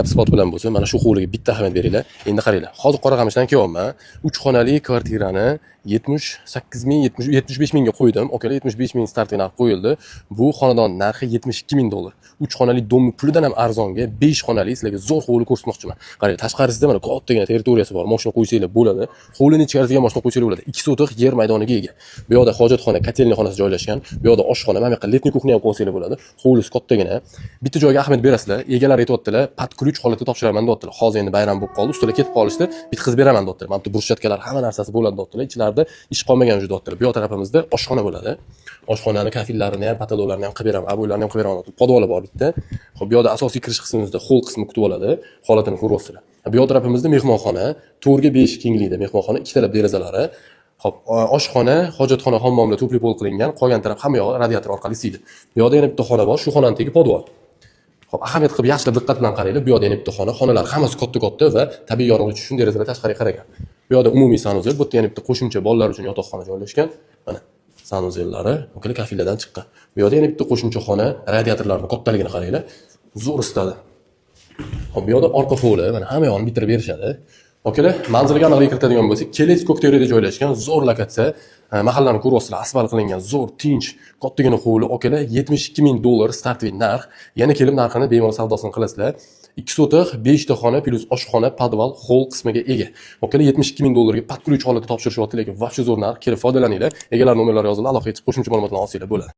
Isbot bilan bo'lsin, mana shu hovliga bitta ahamiyat beringlar. Endi qaranglar, hozir Qoraqamishdan kelyapman. Uch xonali kvartirani 78 ming, 75 mingga qo'ydim, akalar. 75 ming стартовый narx qo'yildi. Bu xonadon narxi 72 ming dollar. Uch xonali дом ni pulidan ham arzonga besh xonali sizlarga zo'r hovli ko'rsatmoqchiman. Qaranglar, tashqarisida mana kattagina territoriyasi bor, moshina qo'ysanglar bo'ladi. Hovlini ichkarisiga moshina qo'ysanglar bo'ladi. 2 sotix yer maydoniga ega. Bu yoqda hojatxona, котельный xonasi joylashgan. Bu yoqda oshxona, mana bu yoqqa летний кухня ham qo'ysanglar bo'ladi. Hovlisi kattagina. Bitta joyga ahamiyat berasizlar, egalari aytyaptilar, под ключ holatda topshiraman deyaptilar. Hozir endi bayram bo'lib qoldi, ustalar ketib qolishdi, bitkazib beraman deyaptilar. Mana bu брусчатка lar, hamma narsasi bo'ladi deyaptilar, ichlarida ish qolmagan уже deyaptilar. Bu yoq tarafimizda oshxona bo'ladi. Oshxonani kafellarini ham, потолок larini ham qilib beraman, обой larni ham qilib beraman deyaptilar. Podvoli bor bitta. Ho'p, bu yoqda asosiy kirish qismimizda холл qismi kutib oladi. Holatini ko'ryapsizlar. Bu yoq tarafimizda mehmonxona, 4 ga 5 kenglikda mehmonxona, ikkitalab derazalari. Ho'p, oshxona, hojatxona, hammomlar тёплый пол qilingan, qolgan taraf, hamma yog'i radiator orqali isiydi. Bu yoqda yana bitta xona bor, shu xonani tagi podvol. Ho'p, ahamiyat qilib, yaxshilab diqqat bilan qaranglar. Bu yoqda yana bitta xona, xonalar hammasi katta-katta va tabiiy yorug'lik tushishi uchun derazalar tashqariga qaragan. Bu yoqda umumiy санузел, bu yerda yana bitta qo'shimcha bolalar uchun yotoqxona joylashgan. Mana санузел lari, ukalar, kafellardan chiqqan. Bu yoqda yana bitta qo'shimcha xona, radiatorlarning kattaligini qaranglar. Zo'r isitadi. Hop, bu yoqda orqa hovli, mana hamma yog'ini bitirib berishadi. Akalar, manzilga aniqlik kiritadigan bo'lsak, Kelets Ko'kterida joylashgan zo'r lokatsiya. Mahallani ko'ryapsizlar, asfalt qilingan, zo'r, tinch, kattagina hovli. Akalar, 72 ming dollar стартовый narx. Yana kelib narxini bemalol savdosini qilasizlar. 2 sotix, 5 ta xona плюс oshxona, podval, холл qismiga ega. Akalar, 72 ming dollarga под ключ holatda topshirishyapti, lekin вообще zo'r narx. Kelib foydalaninglar. Egalar nomerlari yozildi, aloqaga chiqib qo'shimcha ma'lumotlarni olsanglar bo'ladi.